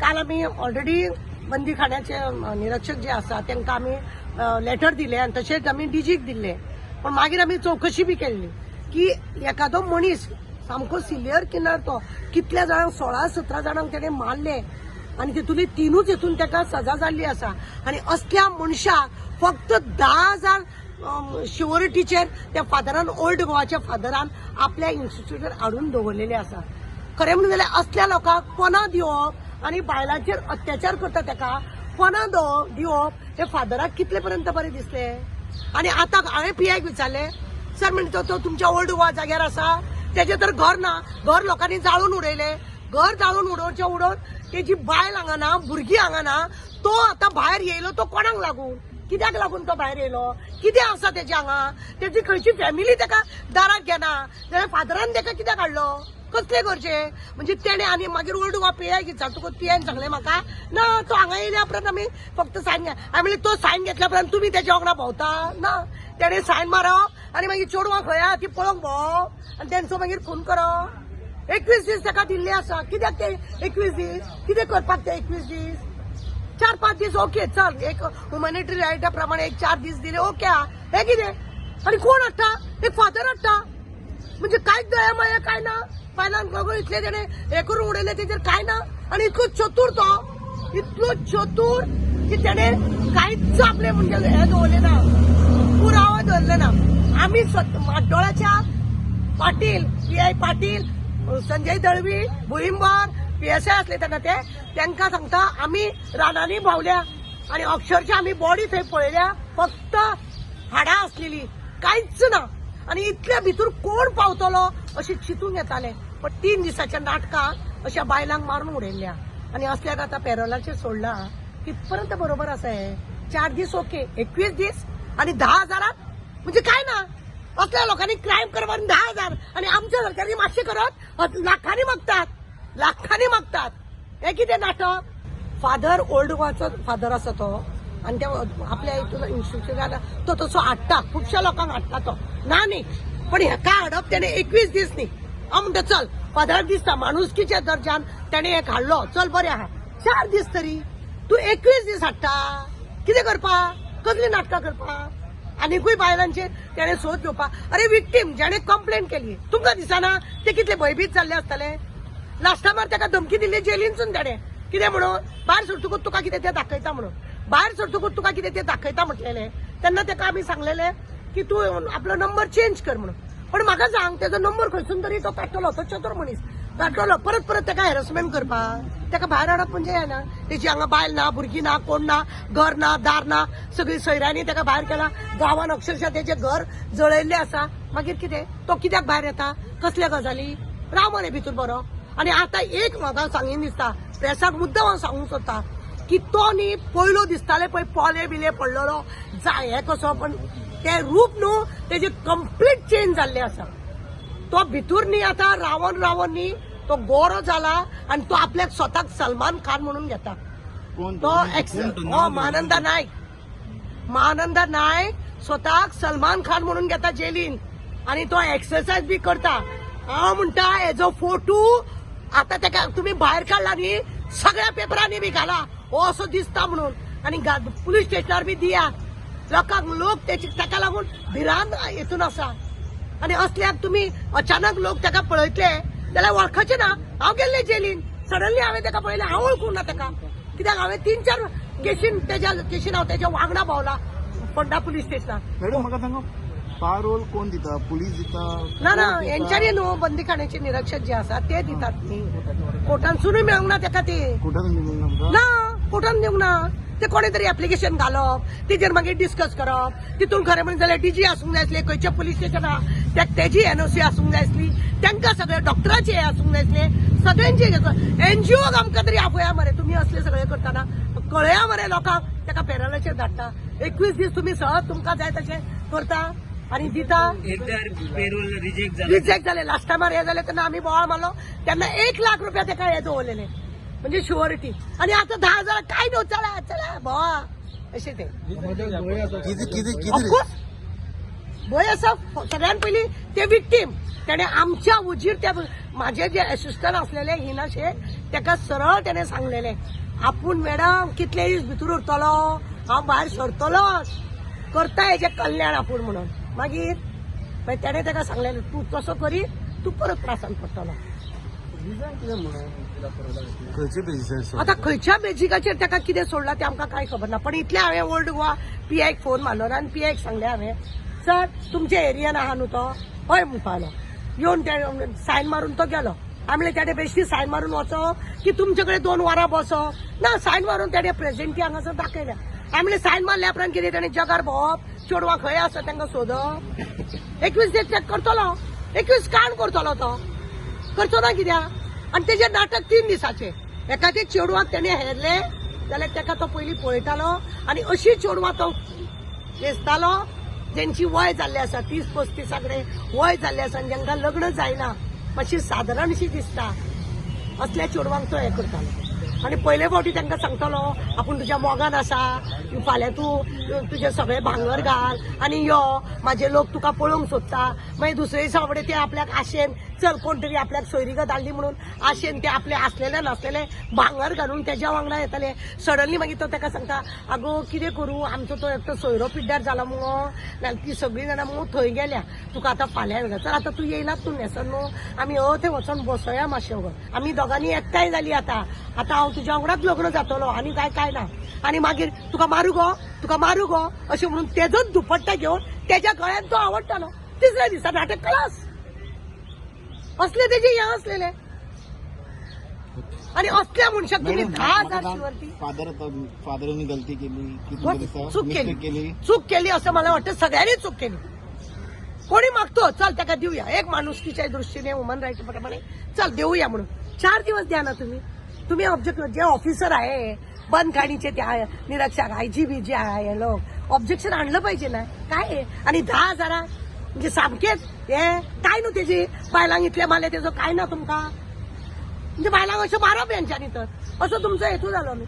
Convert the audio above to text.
काल आमी ऑलरेडी बंदीखान्याचे निरीक्षक जे आसा तांकां आमी लेटर दिले आनी तशेंच आमी डीजीक दिल्ले. पण मागीर आमी चवकशी बी केल्ली की एखादो मनीस सामको सिनियर किनार तो कितल्या जाणांक 16-17 जाणांक तेणें मारले आनी तितूंतली 3च हितून ताका सजा जाल्ली आसा. आनी असल्या मनशाक फक्त 10,000 श्युअरिटीचेर त्या फादरान, ओल्ड गोवाच्या फादरान आपल्या इन्स्टिट्यूटार हाडून दवरलेले आसा. खरें म्हणून जाल्यार असल्या लोकांक पना दिवप आनी बायलांचेर अत्याचार करता ताका पना दिवप हे फादराक कितले पर्यंत बरें दिसलें. आनी आतां हांवें पीआयक विचारलें, सर म्हणटा तो तुमच्या ओल्ड गोवा जाग्यार आसा, तेजें तर घर ना, घर लोकांनी जाळून उडयलें. घर जाळून उडोवचें उडोवन तेजी बायल हांगा ना, भुरगीं हांगा ना, तो आतां भायर येयलो तो कोणाक लागून, कित्याक लागून तो भायर येयलो, कितें आसा तेजें हांगा, तेजी खंयची फॅमिली ताका दाराक घेना जाल्यार फादरान ताका कित्याक हाडलो, कसले करचे म्हणजे तेणें. आनी मागीर ओल्ड गोवा पीआय विचारतकूच पीआयन सांगलें म्हाका ना तो हांगा येयल्या उपरांत आमी फक्त सायन घे. हांवें म्हणलें तो सायन घेतल्या उपरांत तुमी तेच्या वांगडा भोंवता ना, तेणें सायन मारप आनी मागीर चेडवां खंय आहा ती पळोवंक भोंवप आनी तेंचो मागीर खून करप. 21 दीस ताका दिल्ले आसा, कित्याक ते 21 दीस, कितें करपाक ते 21 दीस, 4-5 दीस ओके चल, एक ह्युमॅनिटरी रायटा प्रमाणे एक 4 दीस दिले ओके आहा, हें कितें. आनी कोण हाडटा, एक फादर हाडटा, म्हणजे कांयच दया माया काय ना, बायलांक गगो इतले तेणें हें करून उडयलें तेजेर काय ना. आनी इतलो चतूर तो, इतलो चतूर की तेणें कांयच आपलें म्हणजे हें दवरलें ना, पुरावो दवरले ना. आमी म्हाड्डोळाच्या पाटील, पीआय पाटील, संजय दळवी, भुईंबर पीएसआय असले तेन्ना ते तांकां सांगता आमी रानांनी भोंवल्या आनी अक्षरशः आमी बॉडी थंय पळयल्या, फक्त हाडां आसलेली, कांयच ना. आनी इतल्या भितर कोण पावतलो अशें चिंतून येतालें. पण 3 दिसाच्या नाटकाक अशा बायलांक मारून उडयल्ल्या आनी असल्याक आतां पॅरोलाचेर सोडला, कितपर्यंत बरोबर आसा हें. 4 दीस ओके, 21 दीस आनी 10,000 म्हणजे काय ना. असल्या लोकांनी क्रायम करप आनी 10,000, आनी आमच्या सरकारनी मातशें करत लाखांनी मागतात, लाखांनी मागतात. हें कितें नाटक. फादर ओल्ड गोवाचो फादर आसा तो, आनी त्या आपल्या हितून इन्स्टिट्यूटान तो तसो हाडटा, खुबश्या लोकांक हाडटा तो, ना न्ही, पण हेका हाडप तेणें 21 दीस न्ही. हांव म्हणटा चल फादराक दिसता माणुसकीच्या दर्जान तेणें एक हाडलो, चल बरें आहा, 4 दीस तरी तूं 21 दीस हाडटा, कितें करपा, कसलीं नाटकां करपा. आनिकूय बायलांचेर तेणें सोद घेवपा. अरे विक्टीम जेणे कंप्लेन केली तुमकां दिसना ते कितले भंयभीत जाल्ले आसतले. लास्टामार ताका धमकी दिल्ली जेलीनसून तेणें, कितें म्हणून भायर सरतकूच तुका कितें तें दाखयता म्हणून, भायर सरतकूच तुका कितें तें दाखयता म्हटलेलें. तेन्ना ताका आमी सांगलेलें की तूं आपलो नंबर चेंज कर म्हणून. पण म्हाका सांग तेजो नंबर खंयसून तरी तो काडटलो, तो चतुर मनीस काडटलो, परत परत ताका हॅरसमेंट करपाक, ताका भायर हाडप म्हणजे हें ना. तेजी हांगा बायल ना, भुरगीं ना, कोण ना, घर ना, दार ना, सगळीं सोयऱ्यांनी ताका भायर केला, गांवान अक्षरशः तेजें घर जळयल्लें आसा. मागीर कितें तो कित्याक भायर येता, कसल्या गजाली, राव मरे भितर बरो. आनी आतां एक म्हाका सांगीन दिसता, प्रेसाक मुद्दम हांव सांगूंक सोदता की तो न्ही पयलो दिसताले पळय पोले बिले पडलेलो जाय हें कसो, पण तें रूप न्हू तेजें कंप्लीट चेंज जाल्लें आसा. तो भितूर न्ही आतां रावन रावन न्ही तो गोरो जाला आनी तो आपल्याक स्वताक सलमान खान म्हणून घेता. तो एक्स महानंदा नायक, महानंदा नायक स्वताक सलमान खान म्हणून घेता जेलीन, आनी तो एक्सरसायज बी करता. हांव म्हणटा हेजो फोटो आतां ताका तुमी भायर काडला न्ही, सगळ्या पेपरांनी बी घाला हो असो दिसता म्हणून, आनी पुलीस स्टेशनार बी दिया लोकांक, लोक ताका लागून भिरांत हितून आसा. आनी असल्याक तुमी अचानक लोक ताका पळयतले जाल्यार वळखचे ना. हांव गेल्ले जेलीन, सडनली हांवें ताका पळयलें, हांव वळखूंक ना ताका, कित्याक हांवें 3-4 केशीन तेज्या केशीन हांव तेज्या वांगडा भोंवला फोंडा पुलीस स्टेशनार. मॅडम म्हाका सांगा, पारोल कोण दिता, पुलीस दिता? ना ना, हेंच्यांनी न्हू बंदीखाण्याचे निरीक्षक जे आसा ते दितात न्ही, कोर्टानसूनय मेळूंक ना ताका ती, कोर्टान दिवंक ना, कोर्टान दिवंक ना. ते कोणे तरी एप्लिकेशन घालप, तेजेर मागीर डिस्कस करप, तितून खरें म्हणून जाल्यार डीजी आसूंक जाय आसले, खंयच्या पुलीस स्टेशनार तेजी एनओसी आसूंक जाय आसली, तांकां सगळे डॉक्टराचे हे आसूंक जाय आसले, सगळ्यांचे एनजीओक आमकां तरी आपोया मरे, तुमी असले सगळे करतना कळया मरे लोकांक. ताका पॅरलाचेर धाडटा, 21 दीस तुमी सहज तुमकां जाय तशें करता आनी दिता. पेरोल रिजेक्ट झाला, रिजेक्ट जाले लास्ट टायमार हे जाले तेन्ना आमी बोवाळ मारलो, तेन्ना 1 लाख रुपया ताका हे दवरलेले म्हणजे शुअरिटी, आनी आतां 10,000 काय न्हू, चला चला भोवा अशें ते. ऑफकोर्स भंय आसा. सगळ्यान पयलीं ते विक्टीम, तेणे आमच्या उजीर त्या माझे जे असिस्टंट आसलेले हिना शेख ताका सरळ तेणें सांगलेलें, आपूण मॅडम कितले दीस भितर उरतलो, हांव भायर सरतलोच, करता हेजें कल्याण आपूण म्हणून. मागीर मागीर तेणें ताका सांगलेलें, तूं तसो करीत तूं परत त्रासान पडटलो. खंयचे बेजीस? आता खंयच्या बेजिकाचेर ताका कितें सोडलां तें आमकां कांय खबर ना. पण इतलें हांवें ओल्ड गोवा पीआयक फोन मारलो आनी पीआयक सांगलें हांवें, सर तुमच्या एरियान आहा न्हू तो, हय म्हणपालो. येवन ते सायन मारून तो गेलो. आमी म्हणलें तेणें बेश्टी सायन मारून वचो की तुमचे कडेन 2 वरां बसो ना. सायन मारून तेणें प्रेजेंटी हांगासर दाखयल्या. आमी म्हणलें सायन मारल्या उपरांत कितें तेणें जगार भोंवप, चेडवां खंय आसा तांकां सोदप, 21 दीस चॅक करतलो, 21 काण करतलो, तो करचो ना कित्याक. आनी तेजें नाटक 3 दिसाचें. एखादे चेडवाक तेणें हेरले जाल्यार तेका तो पयलीं पळयतालो आनी अशी चेडवां तो वेंचतालो जेंची वय जाल्ली आसा, 30-35 कडेन वय जाल्ली आसा आनी जांकां लग्न जायना, मातशी सादारणशी दिसता, असल्या चेडवांक तो हें करतालो. आनी पयले फावटी तांकां सांगतालो आपूण तुज्या मोगान आसा, फाल्यां तूं तुजें सगळें भांगर घाल आनी यो, म्हाजे लोक तुका पळोवंक सोदता. मागीर दुसरे दिसा फुडें ते आपल्याक आशेन, चल कोण तरी आपल्याक सोयरीगत धाडली म्हणून आशेन ते आपले आसलेले नासलेले भांगर घालून तेज्या वांगडा येताले. सडनली मागीर तो ताका सांगता, आगो कितें करूं, आमचो तो एकटो सोयरो पिड्ड्यार जाला मुगो, नाल्यार ती सगळीं जाणां मुगो थंय गेल्या, तुका आतां फाल्यां चल आतां तूं येयलात तूं न्हेसन न्हू, आमी थंय वचोन बसोया मातशें वगत, आमी दोगांनी एकठांय जाली आतां, आतां हांव तुज्या वांगडाच लग्न जातलो आनी काय काय ना. आनी मागीर तुका मारू गो, तुका मारू गो अशें म्हणून तेजोच दुपट्टा घेवन तेज्या गळ्यान तो आवडटालो. तिसऱ्या दिसा नाटक क्लास असले तेजे हे असलेले. आणि असल्या मनशाक तुम्ही 10,000 वरती फादर फादरांनी गलती केली की तुमकां दिसता चूक मिस्टेक केली, केली? चूक केली असं मला वाटतं. सगळ्यांनी चूक केली. कोणी मागतो चल त्याका देऊया, एक माणुसकीच्या दृष्टीने ह्युमन राईट प्रमाणे चल देऊया म्हणून 4 दिवस द्या ना तुम्ही. तुम्ही ऑब्जेक्ट जे ऑफिसर आहे बंदखाणीचे त्या निरीक्षक आयजीबी जे आहे लोक ऑब्जेक्शन आणलं पाहिजे ना. काय हे? आणि 10,000 म्हणजे सामकेच हे काय न्हू तेजी बायलांक इतले मारले तेजो काय ना तुमकां, म्हणजे बायलांक अशें मारप हेंच्यांनी तर असो तुमचो हेतू जालो न्हू.